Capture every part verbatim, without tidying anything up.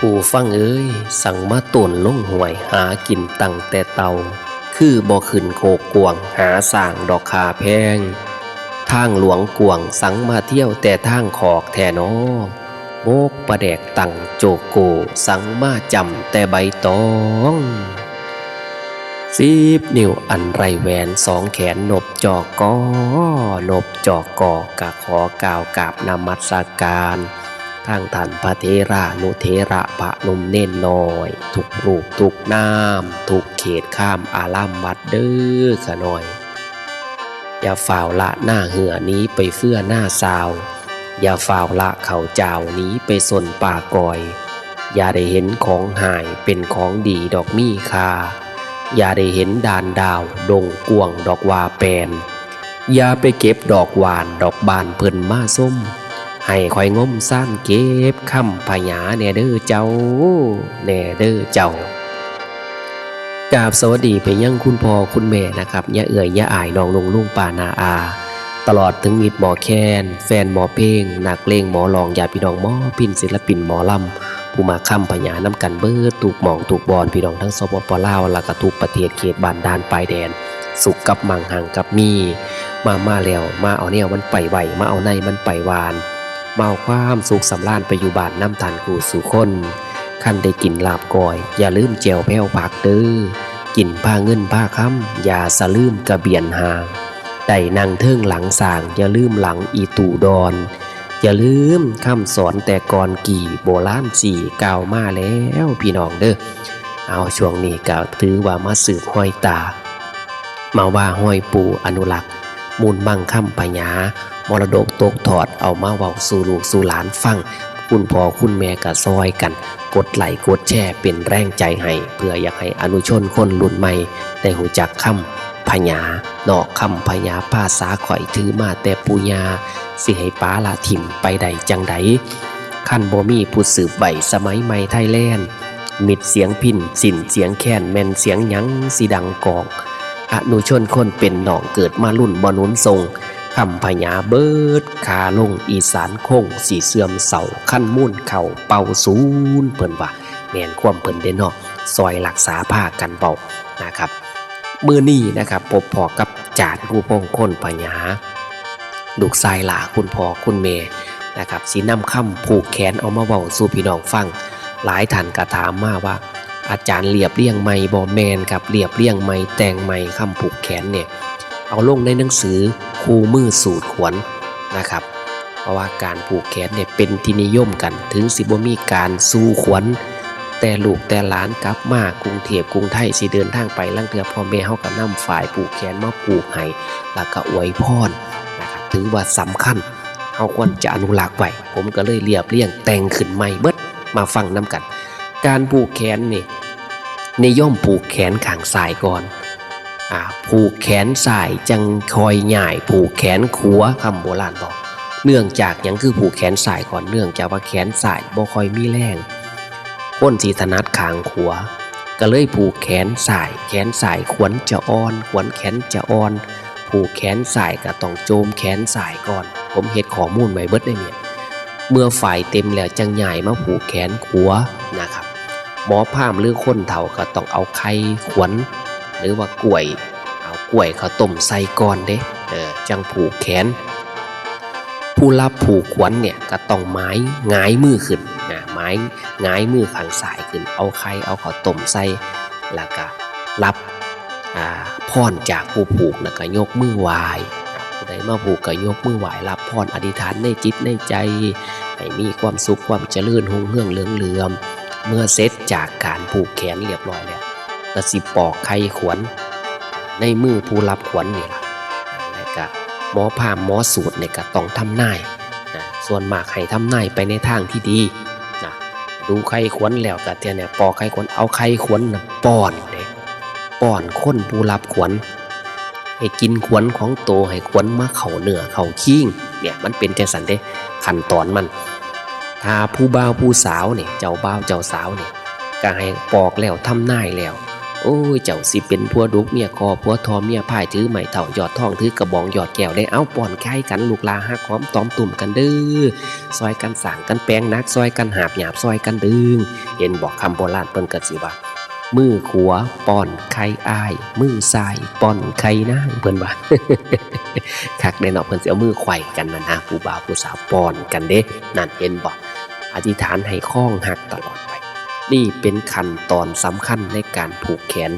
ผู้ฟังเอ๋ย สังมาโตนลงห้วยหากินตั้งแต่เต่า คือบ่ขึ้นโคกกว้างหาสร้างดอกค่าแพง ทางหลวงกว้างสังมาเที่ยวแต่ทางขอกแท้น้อ บกปลาแดกตั้งโจโก สังมาจำแต่ใบตอง สิบ นิ้วอันไร้แหวนสองแขนนบจอกกอ นบจอกกอกะขอกล่าวกราบนมัสการ ทางท่านพระเถรานุเถระพระหนุ่มเณรน้อย ทุกรูปทุกนาม ทุกเขตคามอารามวัดเด้อข้าน้อย อย่าฟ้าวละหน้าเหือหนีไปเฟื่อหน้าซาว อย่าฟ้าวละข้าวเจ้าหนีไปซนป่ากอย อย่าได้เห็นของหายเป็นของดีดอกมีค่า อย่าได้เห็นด่านดาวดงกว้างดอกว่าแปน อย่าไปเก็บดอกหวานดอกบานเพิ่นมาส้ม ให้ข้อยงมซ่านเก็บคำผญาแหน่เด้อเจ้า แหน่เด้อเจ้า กราบสวัสดีไปยังคุณพ่อคุณแม่นะครับ ย่าเอื้อยย่าอ้ายน้องนุ่งลุงป้าน้าอา ตลอดถึงมิตรหมอแคน แฟนหมอเพลง นักเลงหมอร้อง ญาติพี่น้องหมอพิณ ศิลปินหมอลำ ผู้มาคำผญานำกันเบิดทุกหม่องทุกบอน พี่น้องทั้ง สปป ลาว แล้วก็ทุกประเทศเขตบ้านด่านปายแดน สุขกับมั่ง หังกับมี มา มาแล้ว มาเอาแนวมันไปไว้ มาเอาในมันไปหวาน มาเอาความสุขสำราญไปอยู่บ้านนำท่านคู่สู่คน คันได้กินลาบก้อย อย่าลืมแจ่วแผ่วผักเด้อ กินพาเงินพาคำ อย่าสะลืมกระเบียนห่าง ได้นั่งเทิงหลังสร้าง อย่าลืมหลังอีตู่ดอน อย่าลืมคำสอนแต่ก่อนกี่โบราณสี่กล่าวมาแล้วพี่น้องเด้อ เอาช่วงนี้ก็ถือว่ามาสืบฮอยตา มาว่าฮอยปู่อนุรักษ์ มูลมั่งคำผญา มรดกตกทอดเอามาเว้าสู่ลูกสู่หลานฟัง คุณพ่อคุณแม่ก็ซอยกัน กดไลค์กดแชร์เป็นแรงใจให้ เพื่ออยากให้อนุชนคนรุ่นใหม่ ได้ฮู้จักคำผญาเนาะ คำผญาภาษาข้อยถือมาแต่ปู่ย่า สิให้ป๋าละถิ่มไปได้จั่งใด คันบ่มีผู้สืบไว้สมัยใหม่ไทยแลนด์ มิตรเสียงพิณ สิ้นเสียงแคน แม่นเสียงหยังสิดังกอง อนุชนคนเป็นน้องเกิดมารุ่นบ่หนุนส่ง คำผญาเบิดขาลง อีสานคงสิเสื่อมเทรา คันมูลเข้าเป่าสูน เพิ่นว่า แม่นความเพิ่นเด้เนาะ ซอยรักษาพากันเว้านะครับ มื้อนี้นะครับ พบพ้อกับจารย์ผู้พงษ์คนผญา ลูกชายหล้าคุณพ่อคุณแม่นะครับ สินำคำผูกแขนเอามาเว้าสู่พี่น้องฟัง หลายท่านก็ถามมาว่า อาจารย์เรียบเรียงใหม่บ่ แม่นครับ เรียบเรียงใหม่ แต่งใหม่ คำผูกแขนเนี่ย เอาลงในหนังสือคู่มือสูตรขวัญนะครับ เพราะว่าการผูกแขนเนี่ยเป็นที่นิยมกัน ถึงสิบ่มีการสู่ขวัญ แต่ลูกแต่หลานกลับมากรุงเทพกรุงไทย สิเดินทางไป ลางเทื่อพ่อแม่เฮาก็นำฝ้ายผูกแขนมาผูกให้ แล้วก็อวยพรนะครับ ถือว่าสำคัญ เฮาควรจะอนุรักษ์ไว้ ผมก็เลยเรียบเรียงแต่งขึ้นใหม่เบิด มาฟังนำกัน การผูกแขนนี่ นิยมผูกแขนข้างซ้ายก่อน อ่า ผูกแขนซ้ายจั่งค่อยย้ายผูกแขนขวา คำโบราณบอก เนื่องจากหยังคือผูกแขนซ้ายก่อน เนื่องจากว่าแขนซ้ายบ่ค่อยมีแรง คนสิถนัดข้างขวา ก็เลยผูกแขนซ้าย แขนซ้ายขวัญจะอ่อน ขวัญแขนจะอ่อน ผูกแขนซ้ายก็ต้องโจมแขนซ้ายก่อน ผมเฮ็ดข้อมูลไว้เบิดเลยเนี่ย เมื่อฝ้ายเต็มแล้วจั่งย้ายมาผูกแขนขวานะครับ หมอพราหมณ์หรือคนเฒ่าก็ต้องเอาไข่ขวัญ หรือว่ากล้วย เอากล้วยข้าวต้มใส่ก่อนเด้ เออ จั่งผูกแขน ผู้รับผูกขวัญเนี่ยก็ต้องหมายหงายมือขึ้นนะ หมายหงายมือข้างซ้ายขึ้น เอาไข่เอาข้าวต้มใส่ แล้วก็รับ อ่า พรจากผู้ผูก แล้วก็ยกมือไหว้ ผู้ใดมาผูกก็ยกมือไหว้ รับพรอธิษฐานในจิตในใจ ให้มีความสุขความเจริญรุ่งเรืองเหลืองเหลื่อม เมื่อเสร็จจากการผูกแขนเรียบร้อยแล้ว ก็สิปอกไข่ขวัญ ในมือผู้รับขวัญนี่ล่ะ แล้วก็หมอพราหมณ์หมอสูตรเนี่ยก็ต้องทำนายนะ ส่วนมากให้ทำนายไปในทางที่ดีนะ ดูไข่ขวัญแล้วก็เทื่อเนี่ย ปอกไข่ขวัญ เอาไข่ขวัญน่ะป้อนเด้ ป้อนคนผู้รับขวัญ ให้กินขวัญของโต ให้ขวัญมาเข้าเนื้อเข้าคิง เนี่ย มันเป็นจั่งซั้นเด้ ขั้นตอนมัน ถ้าผู้บ่าวผู้สาวเนี่ย เจ้าบ่าวเจ้าสาวเนี่ย ก็ให้ปอกแล้วทำนายแล้ว โอ้ย เจ้าสิเป็นผัวดุกเมียคอ ผัวทอเมียพ่าย ถือไม้เท้ายอดทอง ถือกระบองยอดแก้ว ได้เอาป้อนไข่กัน ลูกหลาฮักหอมตอมตุ้มกันเด้อ ซอยกันสร้างกันแปลงหนัก ซอยกันหาบหยาบ ซอยกันดึง เห็นบ่ คำโบราณเพิ่นก็สิว่า มือขวาป้อนไข่อ้าย มือซ้ายป้อนไข่นาง เพิ่นว่า คักเด้เนาะ เพิ่นสิเอามือไขว้กันนั่นนะ ผู้บ่าวผู้สาวป้อนกันเด้ นั่นเห็นบ่ อธิษฐานให้คองฮักตลอดไป นี่เป็นขั้นตอนสำคัญในการผูกแขน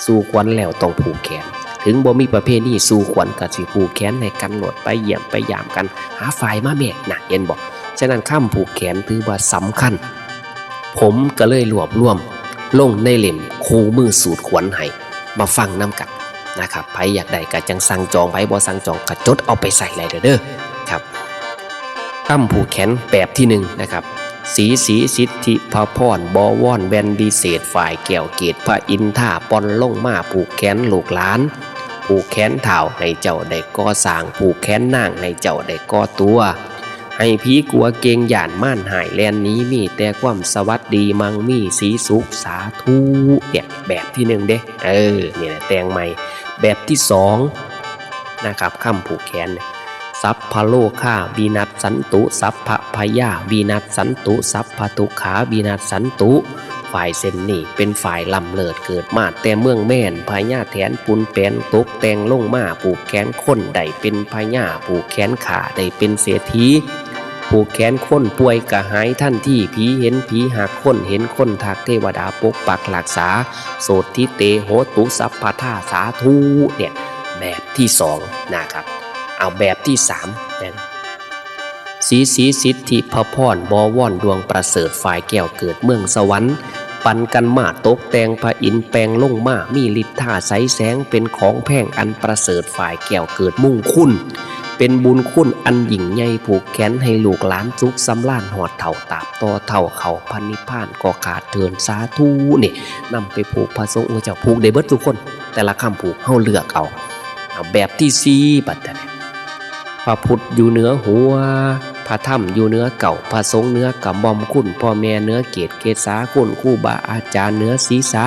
สู่ขวัญแล้วต้องผูกแขน ถึงบ่มีประเพณีสู่ขวัญก็สิผูกแขนให้กันโลด ไปเยี่ยมไปยามกัน หาฝ่ายมาแม่ น่ะ เห็นบ่ ฉะนั้นคำผูกแขนถือว่าสำคัญ ผมก็เลยรวบรวมลงในเล่มคู่มือสูตรขวัญให้มาฟังนำกันนะครับ ไผอยากได้ก็จั่งสั่งจอง ไผบ่สั่งจองก็จดเอาไปใช้ได้เด้อครับ คำผูกแขนแบบที่หนึ่งนะครับ สีสีสิทธิพระพร บวรแว่นวิเศษ ฝ่ายแก้วเกศพระอินทา ป้อนลงมาผูกแขนลูกหลาน ผูกแขนท้าวให้เจ้าได้ก่อสร้าง ผูกแขนนางให้เจ้าได้ก่อตัว ให้ผีกลัวเกรงย้าน มารฮ้ายแล่นหนี มีแต่ความสวัสดี มั่งมีสีสุข สาธุ เนี่ย แบบที่หนึ่งเด้ เออ นี่แหละแต่งใหม่ แบบที่สองนะครับ คำผูกแขน สัพพะโรคาวินัสสันตุ สัพพะพยาวินัสสันตุ สัพพะทุกขาวินัสสันตุ ฝ่ายเส้นนี้เป็นฝ่ายล้ำเลิศเกิดมาแต่เมืองแมน พญาแถนปุนแปนตกแต่งลงมา ผูกแขนคนได้เป็นพญา ผูกแขนข้าได้เป็นเศรษฐี ผูกแขนคนป่วยก็หายทันที ผีเห็นผีฮัก คนเห็นคนทัก เทวดาปกปักรักษา โสตทิเตโหตุสัพพทา สาธุ เนี่ย แบบที่สองนะครับ เอาแบบที่สามนะ สีสีสิทธิพระพร บวรดวงประเสริฐ ฝ่ายแก้วเกิดเมืองสวรรค์ ปันกันมาตกแต่งพระอินทร์แปลงลงมา มีฤทธาใสแสง เป็นของแพงอันประเสริฐ ฝ่ายแก้วเกิดมุ่งคุณ เป็นบุญคุณอันยิ่งใหญ่ ผูกแขนให้ลูกหลานสุขสำราญ ฮอดเฒ่าตราบต่อเฒ่า เข้าพระนิพพานก็ขาดเทิน สาธุ นี่ นำไปผูกพระสงฆ์ โอ้ เจ้าผูกได้เบิดทุกคน แต่ละคำผูกเฮาเลือกเอา เอาแบบที่สี่ บัดนี้ พระพุทธอยู่เหนือหัว พระธรรมอยู่เหนือเกล้า พระสงฆ์เหนือกระหม่อม คุณพ่อแม่เหนือเกศเกศา คุณครูบาอาจารย์เหนือศีรษะ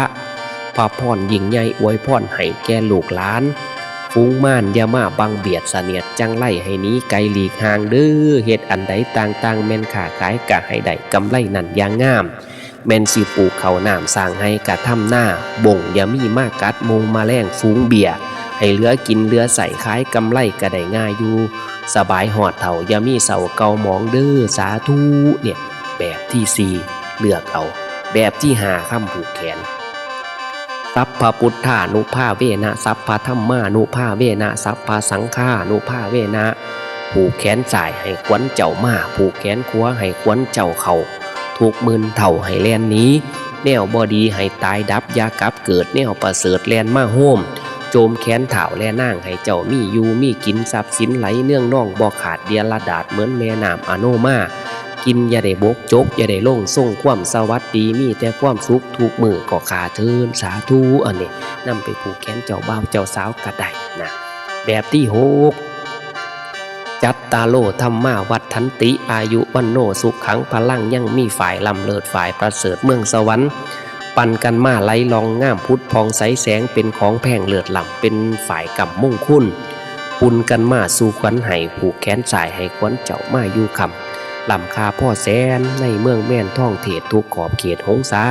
พระพรยิ่งใหญ่อวยพรให้แก่ลูกหลาน ฝูงมารอย่ามาบังเบียดเสนียดจังไร ให้หนีไกลหลีกห่างเด้อ เฮ็ดอันใดต่างๆ แม่นค้าขายกะให้ได้กำไรนั่นอย่างงาม แม่นสิปลูกข้าวน้ำสร้างไร่กะทำนา บงอย่ามีมากัด หมู่แมลงฝูงเบี้ย ให้เหลือกินเหลือใช้ ขายกำไรกะได้ง่ายอยู่ สบายฮอดเฒ่า อย่ามีเศร้าเก่าหมองเด้อ สาธุ เนี่ย แบบที่สี่ เลือกเอา แบบที่ห้า คำผูกแขน สัพพะพุทธานุภาเวนะ สัพพะธัมมานุภาเวนะ สัพพะสังฆานุภาเวนะ ผูกแขนซ้ายให้ขวัญเจ้ามา ผูกแขนขวาให้ขวัญเจ้าเข้า ทุกข์หมื่นเท่าให้แล่นหนี แนวบ่ดีให้ตายดับ อย่ากลับเกิด แนวประเสริฐแล่นมาโฮม โจมแขนท้าวและนาง ให้เจ้ามีอยู่มีกิน ทรัพย์สินไหลเนืองนองบ่ขาด เดียระดาษเหมือนแม่น้ำอโนมา กินอย่าได้บก จกอย่าได้ลง ทรงความสวัสดี มีแต่ความสุขทุกมื้อก็ขาเทิน สาธุ อันนี้นำไปผูกแขนเจ้าบ่าวเจ้าสาวก็ได้นะ แบบที่หก จัตตาโรธัมมาวัฑฒันติ อายุวัณโณสุขังพลัง ยังมีฝ่ายล้ำเลิศฝ่ายประเสริฐเมืองสวรรค์ ปันกันมาไหลลองงามผุดผ่องใสแสง เป็นของแพงเลิศล้ำ เป็นฝ่ายกำมงคล ปุนกันมาสู่ขวัญให้ ผูกแขนซ้ายให้ขวัญเจ้ามาอยู่ค้ำ ล้ำค่าพอแสนในเมืองแมนทองเทศ ทุกขอบเขตหงสา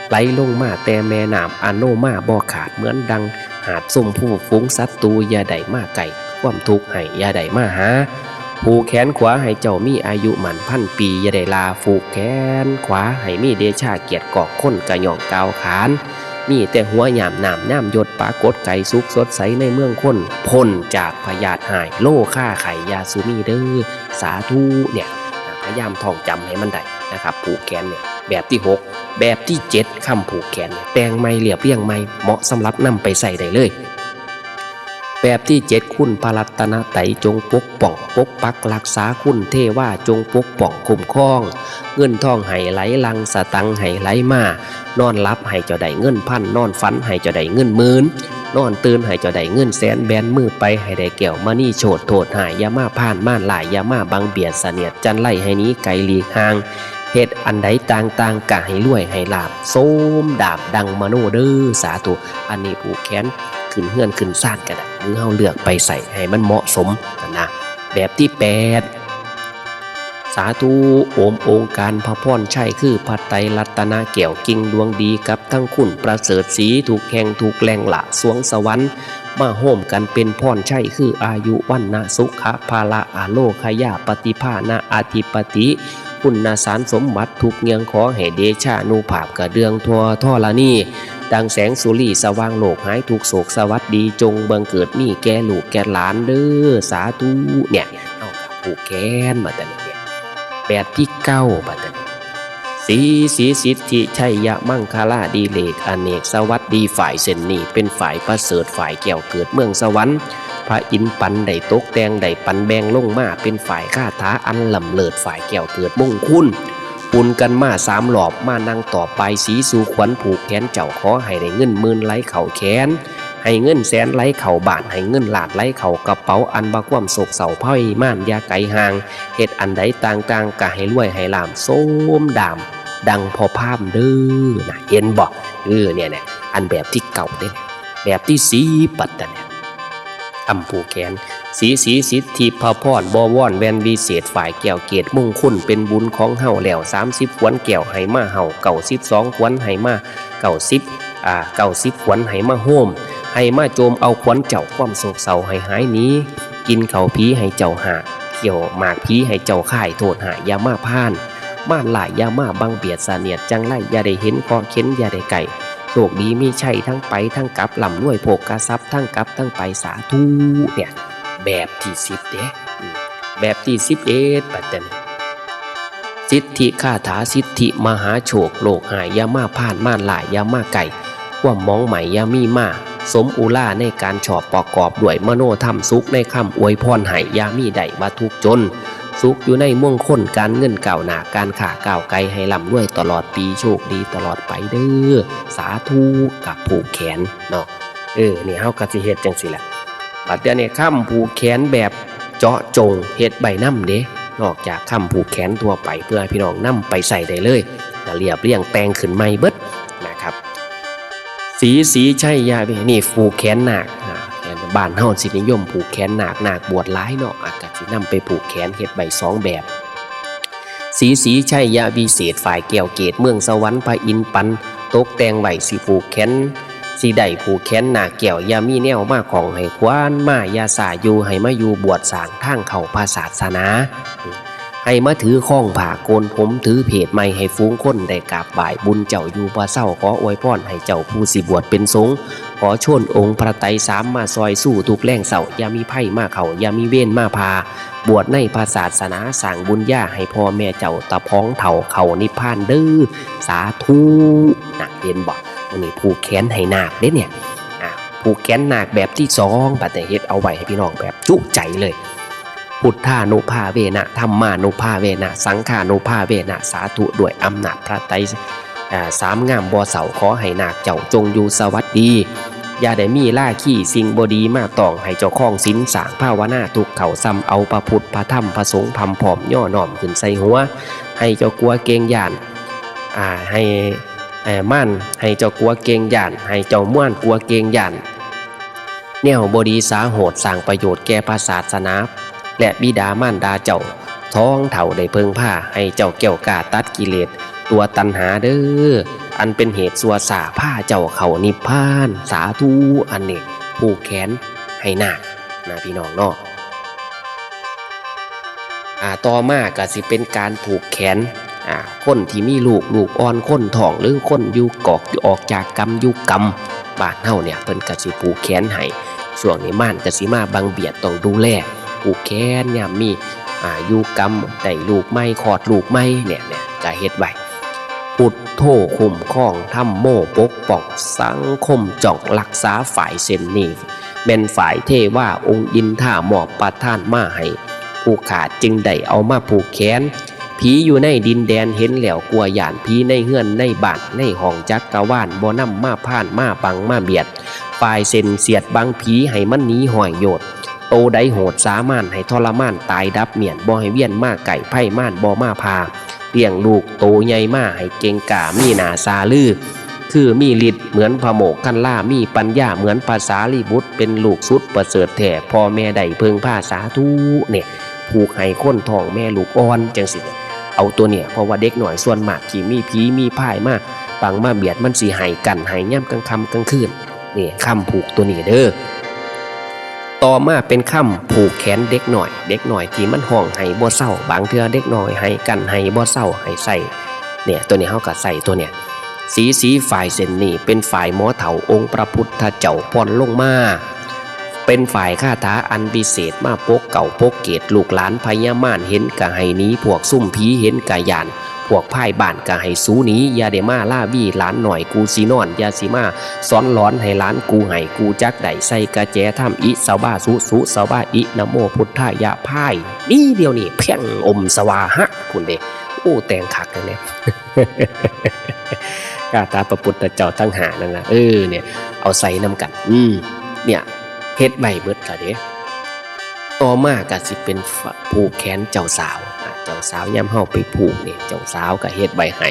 ไหลลงมาแต่แม่น้ำอโนมาบ่ขาด เหมือนดังหาดชมพู ฝูงศัตรูอย่าได้มาใกล้ ความทุกข์ให้อย่าได้มาหา ผูกแขนขวาให้เจ้ามีอายุหมั้นพันปี อย่าได้ลา ผูกแขนขวาให้มีเดชาเกียรติกอก คนกะย่องกล่าวขาน มีแต่หัวหยามน้ำหยามยศ ปรากฏไกลสุขสดใสในเมืองคน พ้นจากพยาธิฮ้าย โรคาไข้อย่าสู่มีเด้อ สาธุ เนี่ย พยายามท่องจำให้มันได้นะครับ ผูกแขนเนี่ย แบบที่หก แบบที่เจ็ด คำผูกแขนเนี่ย แต่งใหม่เรียบเรียงใหม่ เหมาะสำหรับนำไปใช้ได้เลย แบบที่เจ็ด คุณพระรัตนตรัยจงปกป้อง ปกปักรักษา คุณเทวาจงปกป้องคุ้มครอง เงินทองให้ไหลหลั่ง สตังค์ให้ไหลมา นอนหลับให้เจ้าได้เงินพัน นอนฝันให้เจ้าได้เงินหมื่น นอนตื่นให้เจ้าได้เงินแสน แบนมือไปให้ได้แก้วมณีโชติ โทษฮ้ายอย่ามาพ่าน มารร้ายอย่ามาบังเบียดเสนียดจัญไร ให้หนีไกลหลีกห่าง เฮ็ดอันใดต่างๆ กะให้รวยให้ลาภ สมดามดังมโนเด้อ สาธุ อันนี้ผูกแขนขึ้นเฮือนขึ้นซานก็ได้ หรือเฮาเลือกไปใส่ให้มันเหมาะสมนะ แบบที่แปด สาธุ โอมองค์การพระพรชัย คือพระไตรรัตนแก้ว กิ่งดวงดีกับทั้งคุณประเสริฐศรี ทุกแห่งทุกแหล่งละสวงสวรรค์ มาโฮมกันเป็นพรชัย คืออายุ วรรณะ สุขะ พละ อโรคยา ปฏิภาณะ อธิปติ คุณสารสมบัติทุกเยื่อง ขอให้เดชานุภาพกระเดื่องทั่วธรณี ดังแสงสุรีสว่างโลก หายทุกข์โศกสวัสดี จงบังเกิดมีแก่ลูกแก่หลานเด้อ สาธุ เนี่ย เอากับผูกแขนมาแต่เนี่ย แบบที่เก้าบัดนี้ สีสีสิทธิชัยยะมังคลาดีเลก อเนกสวัสดี ฝ่ายเส้นนี้เป็นฝ่ายประเสริฐ ฝ่ายแก้วเกิดเมืองสวรรค์ พระอินทร์ปันได้ตกแต่ง ได้ปันแบ่งลงมา เป็นฝ่ายคาถาอันล้ำเลิศ ฝ่ายแก้วเกิดมงคล ปุนกันมาสามรอบ มานั่งตอบปายสีสู่ขวัญผูกแขนเจ้า ขอให้ได้เงินหมื่นไหลเข้าแขน ให้เงินแสนไหลเข้าบ้าน ให้เงินล้านไหลเข้ากระเป๋า อันว่าความโศกเศร้าภัยมารอย่าไกลห่าง เฮ็ดอันใดต่างๆ กะให้รวยให้ลาภ สมดามดังพ่อพราหมณ์เด้อนะ เห็นบ่ เออ เนี่ยแหละ อันแบบที่เก้าเด้ แบบที่สิบบัดนี้ คำผูกแขน สีสีสิทธิพระพร บวรแว่นวิเศษ ฝ่ายแก้วเกตมงคล เป็นบุญของเฮาแล้ว สามสิบขวัญแก้วให้มาเฮา เก้าสิบสองขวัญให้มา เก้าสิบ อ่า เก้าสิบขวัญให้มาโฮม ให้มาโจมเอาขวัญเจ้า ความโศกเศร้าให้หายหนี กินข้าวผีให้เจ้าหาก เคี้ยวหมากผีให้เจ้าคาย โทษหายอย่ามาพาน มารร้ายอย่ามาบังเบียด เสนียดจังไรอย่าได้เห็น เคราะห์เข็ญอย่าได้ใกล้ โชคดีมีชัยทั้งไปทั้งกลับ ร่ำรวยโภคทรัพย์ทั้งกลับทั้งไป สาธุ เนี่ย แบบที่สิบเด้ อืม แบบที่สิบเอ็ดบัดนี้ สิทธิคาถา สิทธิมหาโชค โรคหายอย่ามาพาน มารร้ายอย่ามาใกล้ ความหมองไหม้อย่ามีมา สมอุราในการชอบ ประกอบด้วยมโนธรรม สุขในคำอวยพรให้อย่ามีได้ว่าทุกข์จน สุขอยู่ในมงคล การเงินก้าวหน้า การค้าก้าวไกล ให้ร่ำรวยตลอดปี โชคดีตลอดไปเด้อ สาธุ กับผูกแขนเนาะ เออ นี่เฮาก็สิเฮ็ดจังซี่แหละ บัดเดี๋ยวนี้คำผูกแขนแบบเจาะจง เฮ็ดใบนำเด้ นอกจากคำผูกแขนทั่วไป เพื่อให้พี่น้องนำไปใช้ได้เลย ก็เรียบเรียงแต่งขึ้นใหม่เบิดนะครับ สีสีชัยยาวิ นี่ผูกแขนนาค อ่า บ้านเฮาสินิยมผูกแขนนาค นาคบวชหลายเนาะ อ่ะ ก็สินำไปผูกแขน เฮ็ดใบสองแบบ สีสีชัยยะวิเศษ ฝ่ายแก้วเกตเมืองสวรรค์ พระอินทร์ปันตกแต่งไว้ สิผูกแขน สิได้ผูกแขนนาคแก้ว อย่ามีแนวมาข้อง ให้ขวัญมาอย่าช้าอยู่ ให้มาอยู่บวชสร้างทางเข้าพระศาสนา ให้มาถือคองผ้าโกนผม ถือเพศใหม่ ให้ฝูงคนได้กราบไหว้ บุญเจ้าอยู่บ่เซา ขออวยพรให้เจ้าผู้สิบวชเป็นสงฆ์ ขอชวนองค์พระไตรสามมาซอยสู้ทุกแลงเศร้า อย่ามีภัยมาเข้า อย่ามีเวรมาพา บวชในพระศาสนา สร้างบุญญาให้พ่อแม่เจ้า ตะพ้องเฒ่าเข้านิพพานเด้อ สาธุ นะ เห็นบ่ อันนี้ผูกแขนให้นาคเด้เนี่ย อ่ะ ผูกแขนนาคแบบที่สอง บัดนี้เฮ็ดเอาไว้ให้พี่น้องแบบจุใจเลย พุทธานุภาเวนะ ธัมมานุภาเวนะ สังฆานุภาเวนะ สาธุ ด้วยอำนาจพระไตร อ่า สามงามบ่เศร้า ขอให้นาคเจ้าจงอยู่สวัสดี อย่าได้มีราคีสิ่งบ่ดีมาต้อง ให้เจ้าครองศีลสร้างภาวนาทุกข์เข้าซ้ำ เอาพระพุทธพระธรรมพระสงฆ์พร่ำพร้อมย่อน้อมขึ้นใส่หัว ให้เจ้ากลัวเกรงย้าน อ่า ให้ เอ่อ มาร ให้เจ้ากลัวเกรงย้าน ให้เจ้ามารกลัวเกรงย้าน แนวบ่ดีสาโหด สร้างประโยชน์แก่พระศาสนา และบิดามารดาเจ้า ท้องเฒ่าได้เพิ่งพา ให้เจ้าแก้วกล้าตัดกิเลสตัวตัณหาเด้อ อันเป็นเหตุชั่วช้าพาเจ้าเข้านิพพาน สาธุ อันนี้ผูกแขนให้นาคนะพี่น้องเนาะ อ่า ต่อมาก็สิเป็นการผูกแขน อ่า คนที่มีลูก ลูกอ่อน คนท้อง หรือคนอยู่กอก ออกจากกำอยู่กำ บ้านเฮาเนี่ย เพิ่นก็สิผูกแขนให้ ช่วงนี้มารก็สิมาบังเบียด ต้องดูแล ผูกแขนยามมี อ่า อยู่กำ ได้ลูกใหม่ คลอดลูกใหม่เนี่ย เนี่ย ก็เฮ็ดไว้ พุทโธคุ้มครอง ธัมโมปกป้อง สังคมจ้องรักษา ฝ่ายเส้นนี้ แม่นฝ่ายเทวาองค์อินทามอบประทานมาให้ ผู้ขาดจึงได้เอามาผูกแขน ผีอยู่ในดินแดนเห็นแล้วกลัวย้าน ผีในเฮือนในบ้านในห้องจักรวาล บ่นำมาพานมาบังมาเบียด ฝ่ายเส้นเสียดบังผีให้มันหนีห้อยโยด โตใดโหดสามารถให้ทรมานตายดับเมียน บ่ให้เวียนมาใกล้ ภัยมารบ่มาพา เลี้ยงลูกโตใหญ่มาให้เก่งกล้า มีหน้าสาลือ คือมีฤทธิ์เหมือนพระโมคคัลลา มีปัญญาเหมือนพระสารีบุตร เป็นลูกสุดประเสริฐแท้ พ่อแม่ได้เพิ่งพา สาธุ เนี่ย ผูกให้คนท้องแม่ลูกอ่อนจังซี้ เอาตัวเนี่ย เพราะว่าเด็กน้อยส่วนมากที่มีผีมีพายมาบังมาเบียด มันสิไห้กั้นไห้ยามกลางค่ำกลางคืน นี่คำผูกตัวนี้เด้อ ต่อมาเป็นคำผูกแขนเด็กน้อย เด็กน้อยที่มันฮ้องไห้บ่เซา บางเทื่อเด็กน้อยไห้กั้นไห้บ่เซา ให้ใส่ เนี่ย ตัวนี้เฮาก็ใส่ตัวเนี่ย สี สี ฝ้ายเส้นนี้เป็นฝ้ายหมอเฒ่าองค์พระพุทธเจ้าผ่อนลงมา เป็นฝ้ายคาถาอันวิเศษมาปกเกล้าปกเกล้าลูกหลาน พญามารเห็นก็ให้หนี พวกซุ่มผีเห็นก็ย้าน พวกพายบ้านก็ให้สูหนี อย่าได้มาลาวีหลานน้อยกูสินอน อย่าสิมาสอนหลอนให้หลานกูไห้ กูจักได้ใส่กระแจทำ อิสวาสุสุสวาอิ นะโมพุทธายะ พายหนีเดี๋ยวนี้ เพียง อมสวาหะ พุ้นเด้ โอ้ แต่งคักเลยเนี่ย คาถาพระพุทธเจ้าทั้งห้านั่นนะ เออ เนี่ย เอาใส่นำกัน อืม เนี่ย เฮ็ดไว้เบิดละเด้ ต่อมาก็สิเป็นผูกแขนเจ้าสาว อ่ะ เจ้าสาวยามเฮาไปผูกเนี่ย เจ้าสาวก็เฮ็ดไว้ให้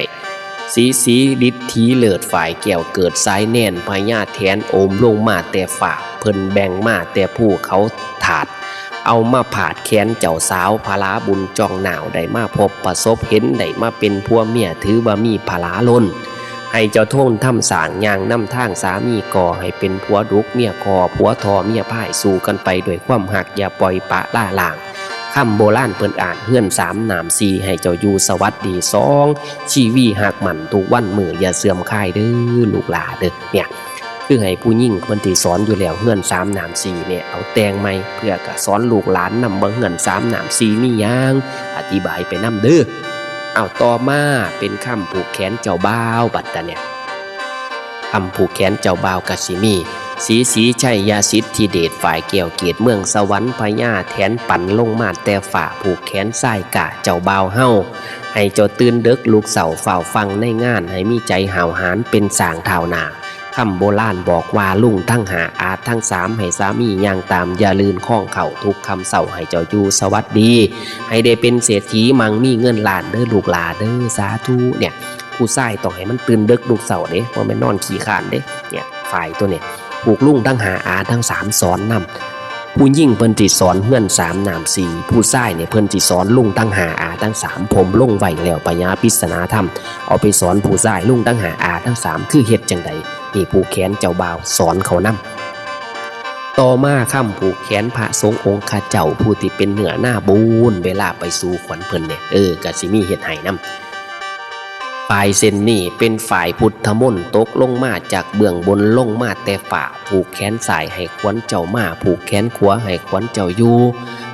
สี สี ฤทธีเลิศ ฝ้ายแก้วเกิด สายแน่นพญาแถน โอมลงมาแต่ฟ้า เพิ่นแบ่งมาแต่ภูเขาธาตุ เอามาผาดแขนเจ้าสาว พลาบุญจ่องหนาว ได้มาพบประสบเห็น ได้มาเป็นผัวเมีย ถือว่ามีพลาล้น ให้เจ้าโทนทำสร้าง ย่างนำทาง สามีก่อให้เป็นผัวดุก เมียคอ ผัวทอ เมียพาย สู่กันไปด้วยความฮัก อย่าปล่อยปละละล่าง คำโบราณเพิ่นอ่าน เฮือนสามน้ำสี่ ให้เจ้าอยู่สวัสดี สอง ชีวีฮักมั่นทุกวันมื้อ อย่าเสื่อมคลายเด้อลูกหลานเด้อ เนี่ย คือให้ผู้หญิงเพิ่นที่สอนอยู่แล้ว เฮือนสามน้ำสี่เนี่ย เอาแต่งใหม่ เพื่อกะสอนลูกหลานนำว่าเฮือนสามน้ำสี่มีหยัง อธิบายไปนำเด้อ เอาต่อมาเป็นคำผูกแขนเจ้าบ่าว บัดตาเนี่ย คำผูกแขนเจ้าบ่าวกะสิมี สี สี ชัยยสิทธิเดช ฝ้ายแก้วเกต เมืองสวรรค์ พญาแถนปั่นลงมาแต่ฟ้า ผูกแขนซ้ายกะเจ้าบ่าวเฮา ให้เจ้าตื่นเดิกลุกเช้า ฟ้าวฟังในงาน ให้มีใจห้าวหาญเป็นช้างท้าวหน้า คำโบราณบอกว่าลุงทั้งห้า อาทั้งสาม ให้สามีย่างตาม อย่าลืมคล้องเข่าทุกค่ำเช้า ให้เจ้าอยู่สวัสดี ให้ได้เป็นเศรษฐีมั่งมีเงินล้านเด้อลูกหลานเด้อ สาธุ เนี่ย ผู้ชายต้องให้มันตื่นเดิกลุกเช้าเด้ บ่แม่นนอนขี้คร้านเด้ เนี่ย ฝ้ายตัวเนี่ย ผูกลุงทั้งห้า อาทั้งสาม สอนนำ ผู้หญิงเพิ่นสิสอนเฮือนสามน้ำสี่ ผู้ชายเนี่ยเพิ่นสิสอนลุงทั้งห้า อาทั้งสาม ผมลงไว้แล้ว พญาปริศนาธรรม เอาไปสอนผู้ชาย ลุงทั้งห้า อาทั้งสาม คือเฮ็ดจั่งใด นี่ผูกแขนเจ้าบ่าวสอนเขานำ ต่อมาคำผูกแขนพระสงฆ์องค์ข้าเจ้า ผู้ที่เป็นเนื้อนาบุญ เวลาไปสู่ขวัญเพิ่นเนี่ย เออ ก็สิมีเฮ็ดให้นำ ฝ้ายเส้นนี้เป็นฝ้ายพุทธมนต์ ตกลงมาจากเบื้องบน ลงมาแต่ฟ้า ผูกแขนซ้ายให้ขวัญเจ้ามา ผูกแขนขวาให้ขวัญเจ้าอยู่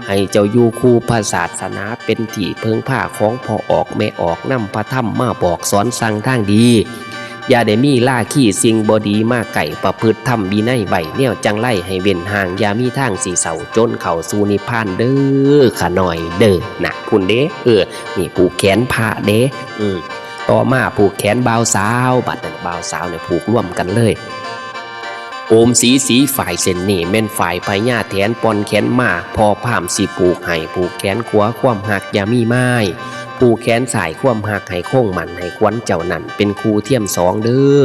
ให้เจ้าอยู่คู่พระศาสนา เป็นที่เพิ่งพาของพ่อออกแม่ออก นำพระธรรมมาบอกสอนสั่งทางดี อย่าได้มีราคีสิ่งบ่ดีมาใกล้ ประพฤติธรรมวินัยไว้ แนวจั่งไรให้เว้นห่าง อย่ามีทางสิเศร้า จนเข้าสู่นิพพานเด้อ ข้าน้อยเด้อ นะ พุ้นเด้ เออ นี่ผูกแขนพระเด้ อืม ต่อมาผูกแขนบ่าวสาว บัดนั้นบ่าวสาวเนี่ยผูกร่วมกันเลย โอมสี สี ฝ้ายเส้นนี้แม่นฝ้ายพญาแถน ป่อนแขนมา พ่อพราหมณ์สิผูกให้ ผูกแขนขวาความฮักอย่ามีไม้ ผูกแขนซ้ายความฮักให้คงมั่น ให้ขวัญเจ้านั้นเป็นคู่เทียมสองเด้อ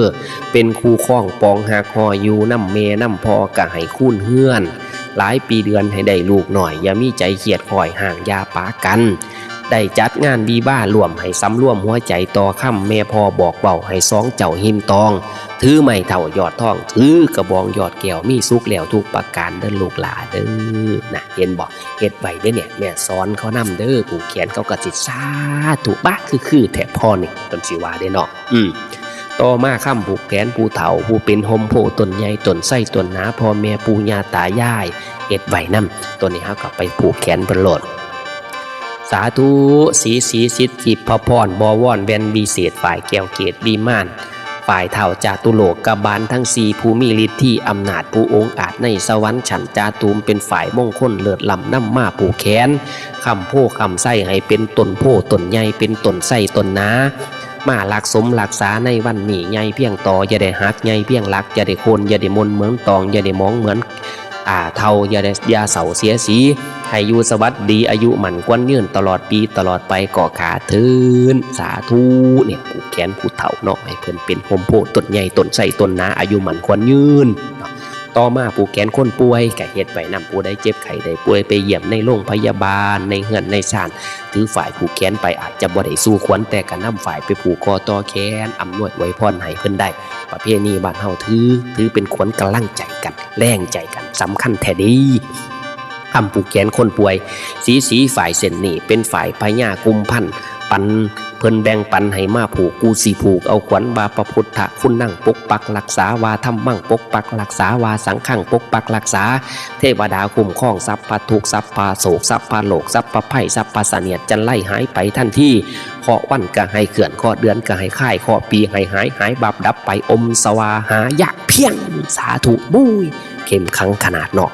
เป็นคู่ครองปองฮัก ห่ออยู่นำแม่นำพ่อ ก็ให้คูณเฮือน หลายปีเดือนให้ได้ลูกน้อย อย่ามีใจเครียดคอยห่าง อย่าปากัน ได้จัดงานวิวาห์ร่วม ให้สำรวมหัวใจต่อคำแม่พ่อบอกเว้า ให้สองเจ้าหิมตอง ถือไม้เท้ายอดทอง ถือกระบองยอดแก้ว มีสุขแล้วทุกประการเด้อลูกหลานเด้อ นะ เห็นบ่ เฮ็ดไว้เด้อเนี่ย แม่สอนเขานำเด้อ ผูกแขนเขาก็สิสาธุ บะ คือๆ แท้พ่อนี่ เพิ่นสิว่าเด้เนาะ อืม ต่อมาคำผูกแขนผู้เฒ่า ผู้เป็นฮ่มโพธิ์ต้นใหญ่ต้นไทรต้นหนา พ่อแม่ปู่ย่าตายาย เฮ็ดไว้นำ ตัวนี้เฮาก็ไปผูกแขนเพิ่นโลด สาธุ สี สี สิทธิพระพร บวรแว่นวิเศษ ฝ้ายแก้วเกตวิมาน ฝ้ายท้าวจาตุโลกบาลทั้งสี่ ผู้มีฤทธิอำนาจ ผู้องอาจในสวรรค์ชั้นจาตุม เป็นฝ้ายมงคลเลิศล้ำ นำมาผูกแขน ค้ำโพธิ์ค้ำไทรให้เป็นต้นโพธิ์ต้นใหญ่ เป็นต้นไทรต้นหนา มารักสมรักษาในวันนี้ ใหญ่เพียงต่ออย่าได้หัก ใหญ่เพียงหลักอย่าได้โค่น อย่าได้มนเหมือนตอง อย่าได้หมองเหมือน อ่า เฒ่าอย่าได้ อย่าเศร้าเสียสี ให้อยู่สวัสดี อายุมั่นขวัญยืน ตลอดปีตลอดไปก็ขาเถิน สาธุ เนี่ย ผูกแขนผู้เฒ่าเนาะ ให้เพิ่นเป็นฮ่มโพธิ์ต้นใหญ่ ต้นไทร ต้นหนา อายุมั่นขวัญยืน ต่อมาผูกแขนคนป่วย ก็เฮ็ดไว้นำ ผู้ใดเจ็บไข้ได้ป่วย ไปเยี่ยมในโรงพยาบาล ในเฮือนในซาน ถือฝ้ายผูกแขนไป อาจจะบ่ได้สู่ขวัญ แต่ก็นำฝ้ายไปผูกคอต่อแขน อำนวยอวยพรให้เพิ่นได้ ประเพณีบ้านเฮาถือ ถือเป็นขวัญกำลังใจกัน แรงใจกัน สำคัญแท้เด้ คำผูกแขนคนป่วย สี สีฝ้ายเส้นนี้ เป็นฝ้ายพญากุมพันธ์ ปัน เพิ่นแบ่งปันให้มาผูก กูสิผูกเอาขวัญว่า พระพุทธคุณังปกปักรักษา ว่าธัมมังปกปักรักษา ว่าสังฆังปกปักรักษา เทวดาคุ้มครอง สัพพะทุกข์ สัพพะโศก สัพพะโรค สัพพะภัย สัพพะเสนียดจัญไรหายไปทันที เคราะห์วันก็ให้เคลื่อน เคราะห์เดือนก็ให้คลาย เคราะห์ปีให้หาย หายวับดับไป อมสวาหายะเพียง สาธุ บุ้ย เข้มขังขนาดเนาะ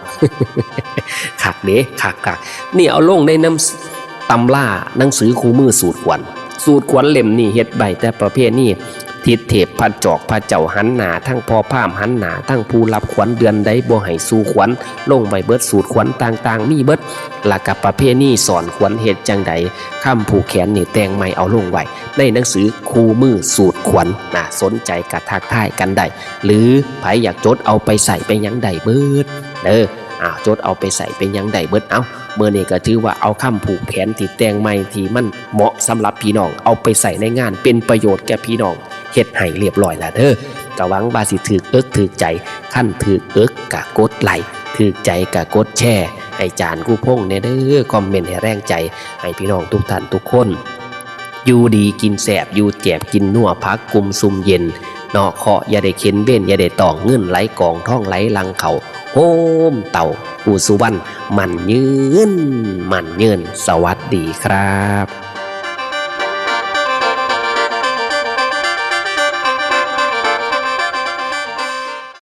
คักเด้ คัก คัก นี่เอาลงในน้ำตำราหนังสือคู่มือสูตรขวัญ สูตรขวัญเล่มนี้เฮ็ดไว้แต่ประเพณี ทิศเทพพระจอกพระเจ้าหันหน้าทางพ่อพราหมณ์ หันหน้าทางผู้รับขวัญ เดือนใดบ่ให้สู่ขวัญ ลงไว้เบิด สูตรขวัญต่างๆ มีเบิด แล้วก็ประเพณีสอนขวัญเฮ็ดจั่งใด คำผูกแขนนี่แต่งใหม่เอาลงไว้ในหนังสือคู่มือสูตรขวัญนะ สนใจก็ทักทายกันได้ หรือไผอยากจดเอาไปใส่ไปหยังได้เบิดเด้อ อ่า จดเอาไปใส่ไปหยังได้เบิด เอ้า มื้อนี้ก็ถือว่าเอาคำผูกแขนที่แต่งใหม่ที่มันเหมาะสำหรับพี่น้อง เอาไปใส่ในงานเป็นประโยชน์แก่พี่น้อง เฮ็ดให้เรียบร้อยแล้วเด้อ ก็หวังว่าสิถืกอกถืกใจ คันถืกอกก็กดไลค์ ถืกใจก็กดแชร์ ให้จารย์ครูพงษ์แหน่เด้อ คอมเมนต์ให้แรงใจ ให้พี่น้องทุกท่านทุกคน อยู่ดีกินแซ่บ อยู่แจบกินนัว ผักกุมซุมเย็น เนาะ เคราะห์อย่าได้เข็น เวรอย่าได้ต้อง เงินไหลกอง ทองไหลหลั่งเข้า โฮมเต่า ปู่สุวรรณ มั่นยืน มั่นยืน สวัสดีครับ